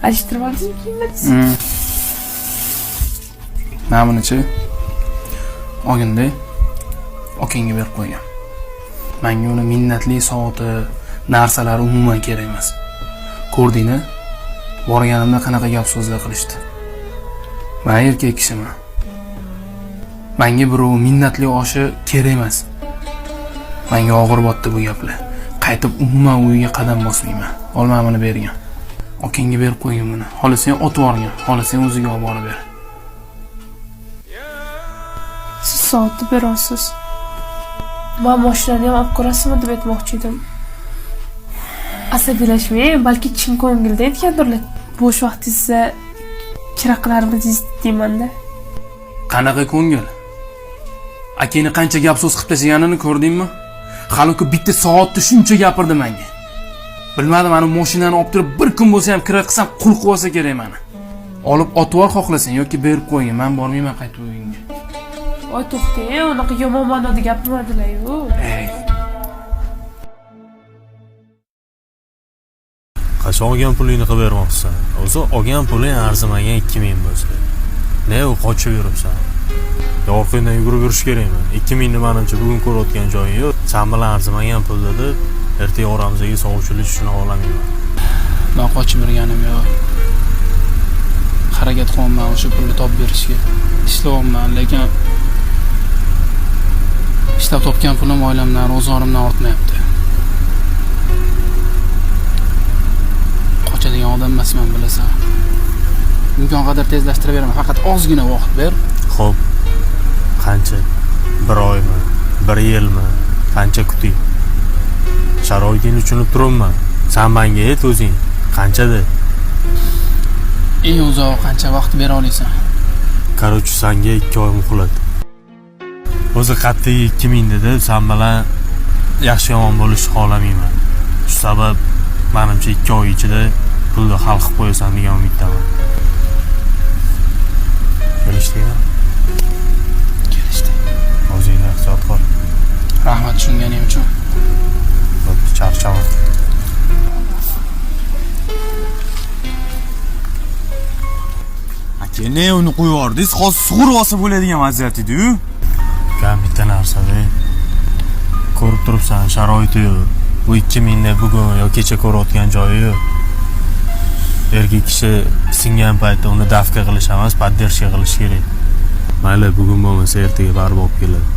Alishtirib oldingizmi kiyimlaringizni? Mana bunichi olginda akangga berib qo'ygan. Menga uni minnatli soati, narsalari umuman kerak emas. Ko'rdingmi? Borganimda qanaqa gap so'zlar qilishdi. Men erkak kishiman. Menga birov minnatli oshi kerak emas. Menga og'ir botdi bu gaplar. Qaytib umuman uyga qadam bosmayman. Olma buni bergan. Akangga berib qo'ygin buni. Xohlasang otib yuborgin, xohlasang o'ziga olib borib ber. Siz soatni berasiz. Man mashinani ham olib ko'rasizmi deb aytmoqchi edim. Asabiylashmang, balki chin ko'ngildan aytgandirlar. Bo'sh vaqtingizda kira qilarmidingiz deymanda. Qanaqa ko'ngil? Akangni qancha gap so'z qilib tashlaganini ko'rdingmi? Hali ku bitta soatda shuncha gapirdi menga. Bilmadim, ana mashinani olib turib bir kun bo'lsa ham kira qilsam qul qilib olsa kerak mani. Olib otib yubor xohlasang yoki berib qo'ygin, men bormayman qaytib uyingga. Voy to'xtang, unaqa yomon ma'noda gapirmadilar-yu. Ey, Qachon olgan pulingni qilib bermoqchisan? O'zi olgan puling arzimagan 2000 bo'lsa. Ne u qochib yuribsan? Yo orqangdan yugurib yurish kerakmi? 2000 ni manimcha bugun ko'rayotgan joying yo'q. San bilan arzimagan pul dedi. Ertaga oramizga sovchilik tushuna olmayman. Men qochib yurganim yo'q. Harakat qilyapman o'sha pulni topib berishga. Ishlayapman, lekin ishlab topgan pulim oilamdan, ro'zg'orimdan ortmayapti. Qochadigan odam emasman, bilasan. Imkon qadar tezlashtirib beraman, faqat ozgina vaqt ber. Xo'p. Qancha? Bir oymi? Bir yilmi? Qancha kuting? Sharoitingni tushunib turibman. San menga ayt o'zing. Qanchada? Eng uzoq qancha vaqt bera olasan? Короче, sanga 2 oy muhlat. O'zi qat'iy 2000 dedi, san bilan yaxshi yomon bo'lishni xohlamayman. Shu sabab menimcha 2 oy ichida pulni hal qilib qo'yasan degan umiddaman. Kelishdikmi? Kelishdik. O'zingni ehtiyot qil. Rahmat tushunganing uchun. Bo'pti, charchama. Aka, ne uni qo'yib yubordingiz? Hozir sug'urib olsa bo'ladigan vaziyat edi-yu. Ukam bitta narsada ko'rib turibsan, sharoiti yo'q. Bu 2000 ni bugun yo kecha ko'rayotgan joyi yo'q. Erkak kishi singan paytda uni dafka qilish emas, podдержка qilish kerak. Mayli, bugun bo'lmasa ertaga baribir olib keladi.